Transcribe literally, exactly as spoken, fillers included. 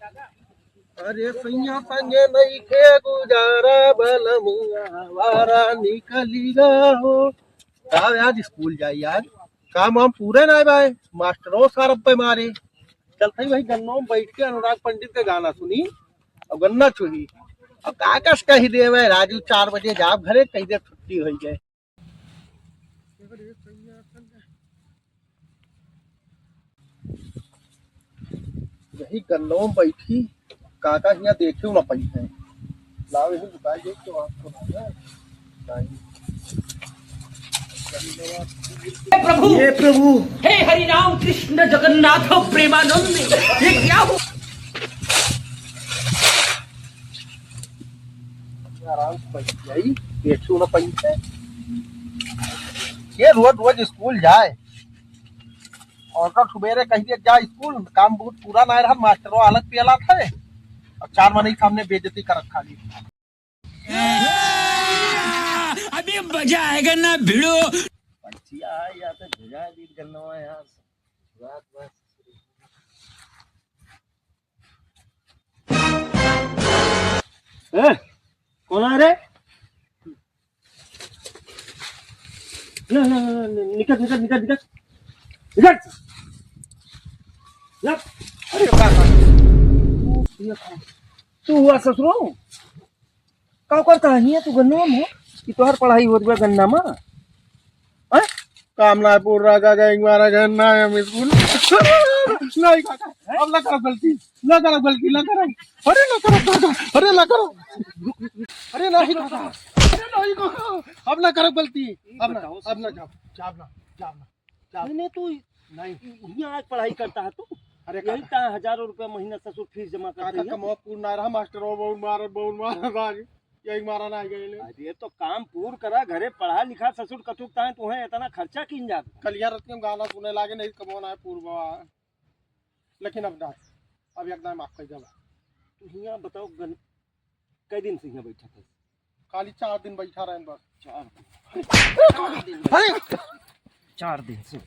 अरे सैया संगे नइखे गुजारा, बलमुआ आवारा निकलिगा हो। का यार, स्कूल जाई यार, काम वाम पूरे नाहीं बाय, मास्टरो सार अब्बे मारे। चलत ही भाई गन्नों में बैठ के अनुराग पंडित के गाना सुनी और गन्ना चुही। अब का कस कही देवे राजू, चार बजे जाब घरे, कही दे छुट्टी होई गए। यही गन्नों में बैठी, काका हियाँ देखे ना पाई है। लाओ, यही बताइए तो आपको ना है। हे प्रभु, हे प्रभु। हे हरि राम कृष्ण जगन्नाथ प्रेमानंद, ये क्या हो? आराम से बैठ जाई, बैठू ना पाई है। ये रोज रोज स्कूल जाए, और का सुबेरे कही दे जा स्कूल, काम बहुत पूरा ना रहा, मास्टरो अलग पेला था, और चार मनई सामने बेइज्जती करत खाली। अभी मजा आएगा ना भिड़ो। पंछिया है या तो भेजा दी गन्नवा यार। रात बस। ए, कौन आ रे? ना, ना, ना, ना, निकल, निकल, निकल, निकल। निकल। ना। अरे, का, का? तू हुआ ससुरो? का करता है हियाँ तू गन्ना में? कि तोहर पढ़ाई होत बा गन्ना में? हैं? काम ना पूर रहा, गए मारा गन्ना है हम स्कूल। नहीं काका, अब ना करब गलती, ना करब गलती, ना करब। अरे ना करब काका, अरे ना करब। अरे नहीं काका, अरे नहीं काका, अब ना करब गलती। अब ना, अब ना जाब, जाब ना, जाब ना, जाब। नहीं, नहीं, तू नहीं। यहाँ आके पढ़ाई करता है तू? अरे यही काका। ता हजारों रुपया महीना ससुर फीस जमा करते काका हैं। कमवा पूर ना रहा, मास्टर वो बहुत मारा, बहुत मारा था आज। यही मारा ना गए ले। अरे तो काम पूर करा, घरे पढ़ा लिखा ससुर कतुक ताहे तुहे इतना खर्चा किन जात। कलिया रत के हम गाना सुने लागे, नहीं कमवा ना है पूर बा। लेकिन अब ना, अब एकदम माफ कर देवा। तू हियाँ बताओ गन-, कई दिन से हियाँ बैठा था? खाली चार दिन बैठा रहे बस। चार दिन। अरे! चार दिन से।